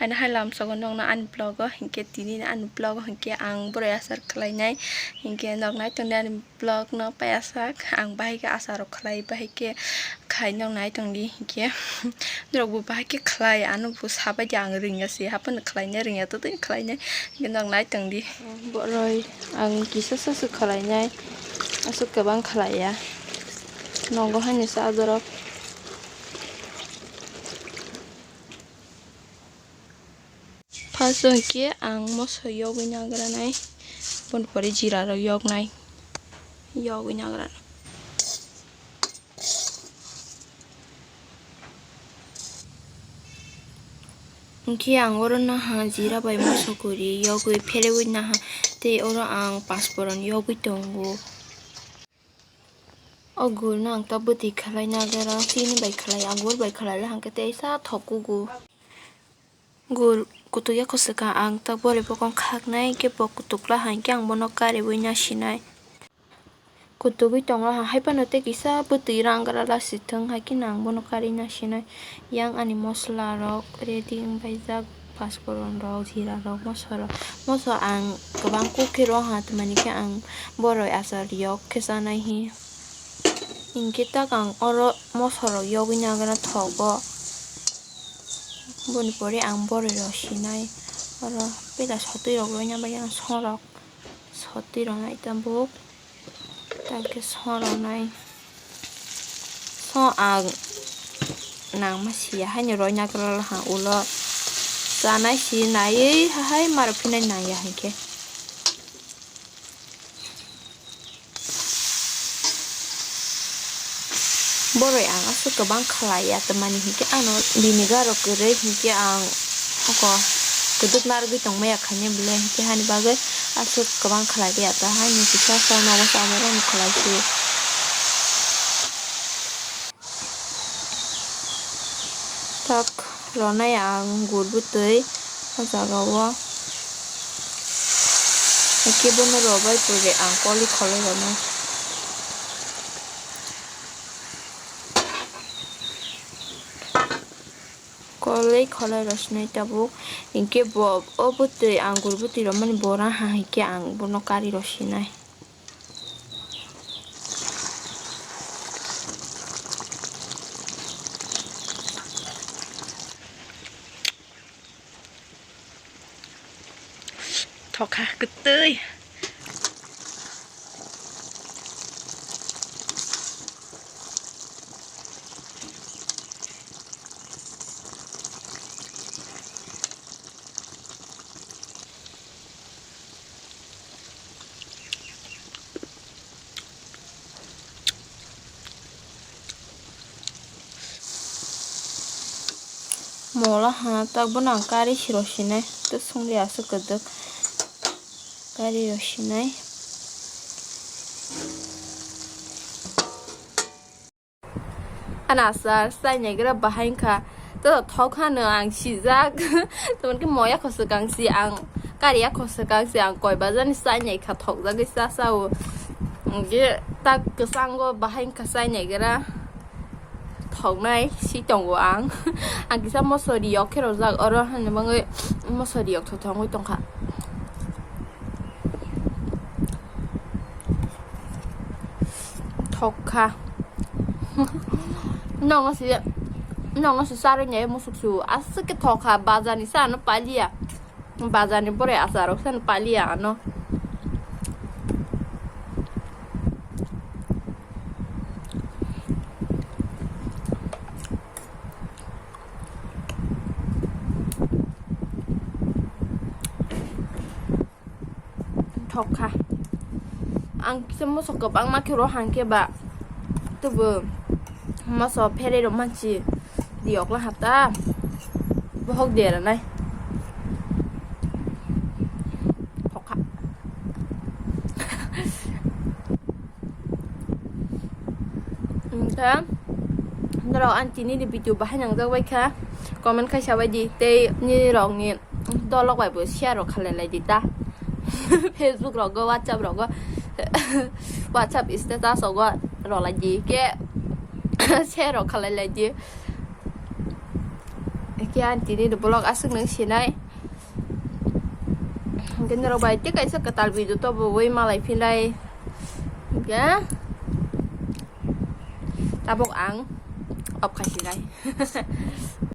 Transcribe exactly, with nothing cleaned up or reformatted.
Ani hai lamsogo nokno ani vlog o, hinkhe tini ani vlog o hinkhe ang boroi achar khlainai, hinkhe nok nai tongdi ani vlog no paiyasak. Ang bahai khe achar rok khlai, bahai khe khai, nok nai tongdi hinkhe norok bo bahai khe khlai, ano bo sabai di ang rwngya se, haphano khlainai rwngya, totoni khlainai, hinkhe nok nai tongdi. Boroi ang kisa sa se khlainai, aswk kwbang khlaiya, nogo haino sa borok. First o hinkhe ang moso yogwi nagranai, boni pore jira rok yoknai, yogwi nagra. Hinkhe ang oro naha jira bai moso kwrwi yogwi pherewi naha, tei oro ang pasporon yogwi tongo. O gurno ang ta bwtwi khlai nagara, chini bai khlai, agur bai khlai le hwnkhe teisa thok kugo. Gur kutuk ya khoswka ang ta bwrwi bokong khaknai, khe bo kutuk la hwnkhe ang bono kariwi nasinai. Kutugwi tongla ha, hai phano tei kisa bwtwi rangra lasithwng, hai kheno ang bono kari nasinai. Yang ani mosola rok ready wngbaijak, pasporon rok, jira rok, moso rok. Moso ang kwbang kuk khe rw ha, tmani khe ang boroi achar yok khe chanai hi. Hinkhe tak ang oro moso rok yogwi nagana thogo. Boni pore ang boroi rok sinai. Oro pela sotwi rok roina bai ang sorok. Sotwi rok nai tabuk. Tangkhe song rok nai. Song ang nangma siya haino roina kwlala ha ulo. Chanai si naiwi hahai maro phinai nangya hinkhe. Boroi ang aswk kwbang khlaiya, tamani hinkhe ano vinegar rok kwrwi hinkhe ang oko kwdwk narwgwi tongmaya khainai bwle, hinkhe hani bagwi aswk kwbang khlaiya ta haino kisa sa nogo sa borok no khlai si. Tak ronai ang gur bwtwi o jaga o. Haikhe bono robai pore ang koli kholai ronai. Koli kholai rw sinai tabuk. Hinkhe bo o bwtwi ang gur bwtwi romani bora ha hinkhe ang bono kari rw sinai. Thokha kwtwi. Mola ha tak bono ang kari si rw sinai, tei songri aswk kwdwk kari rw sinai. Ana sir, chai naigra bahai wngkha. To thok hano ang sijak. Tamoni khe moya khoswk ang si ang, kariya khoswk ang si ang koi bazar ni chai naikha, thokjagwi cha cha o. Hwnkhe tak kwchango bahai wngkha chai naigra. Thoknai si tongo ang. Ang kisa moso riyok khe rojak oro hwnwi mangwi moso riyok thotho wngwi tongkha. Thokha. Nongo se, nongo se charwi nai musuk su. Aswk khe thokha, bazar ni sa ano paliya. Bazar ni boroi achar rok sa ano paliya ano. Thokha. Ang kisa moso kwbangma khe rw hang khe ba. Tubun moso pherwi rw mansi riyok la hata. Bohok dera nai. Thokha. Wngkha norok ani tini ni video bahai nangjak bai kha, comment khai sa bai di tei nini rok ni dolok bai bo share rok khalai lai di ta. Facebook rogo, WhatsApp rogo, WhatsApp status rogo rw lai di khe share rok khalai lai di. Khe ang tini ni vlog aswk nung sinai. Hwnkhe norok bai tei kaisa kwtal video to bo ui malai phinai. Hwnkhe tabuk ang off khai sinai.